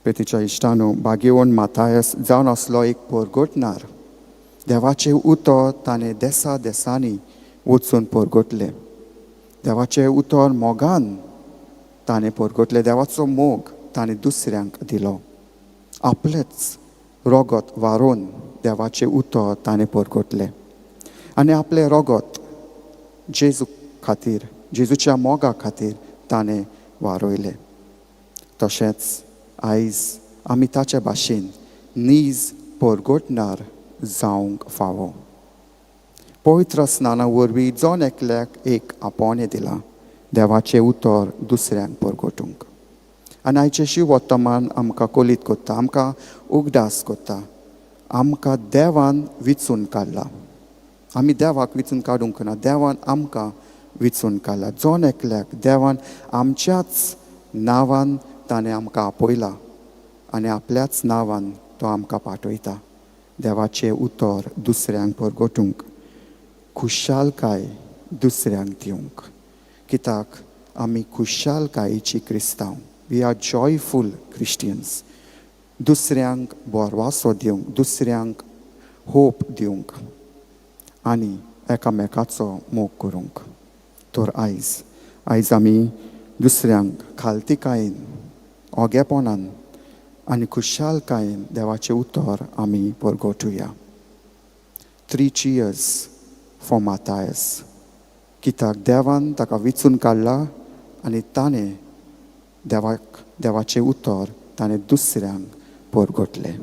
प्रितीच्या इश्टानो, भाग्यवंत मातायस जावन आसलो एक परगटणार. देवाचें उतर ताणें देसा देसांनी वचून परगटलें. देवाचें उतर मोगान ताणें परगटलें. देवाचो मोग ताणें दुसऱ्यांक दिलो. आपलेंच रोगत वारोवन देवाचें उतर ताणें परगटलें आनी आपलें रोगत जेजू खातीर, जेजूच्या मोगा खातीर ताणें वारयलें. तशेंच आयज आमी ताच्या भाशेन नीज परगटणार जावंक फावो. पवित्र स्नाना वरवीं जण एकल्याक एक आपोवणें दिलां देवाचें उतर दुसऱ्यांक परगटूंक. आनी आयचें शिव वर्तमान आमकां कळीत करता, आमकां उगडास करता, आमकां देवान विचून काडला. आमी देवाक विचून काडूंक ना, देवान आमकां विचून काडला. जण एकल्याक देवान आमच्याच नांवान ताणें आमकां आपयला आनी आपल्याच नांवान तो आमकां पाठयता देवाचें उतर दुसऱ्यांक परगटूंक, खुशालकाय दुसऱ्यांक दिवंक. कित्याक आमी खुशालकायेची क्रिस्तांव. We are joyful Christians. दुसऱ्यांक भरवासो दिवंक, दुसऱ्यांक होप दिवंक आनी एकामेकाचो मोग करूंक. तर आयज आमी दुसऱ्यांक खालतीकायेन, ओगेपणान आनी खुशालकायेन देवाचें उतर आमी परगटुया. Three cheers for Matthias, कित्याक देवान ताका विचून काडला आनी ताणें देवाक, देवाचें उतर ताणें दुसऱ्यांक परगटलें.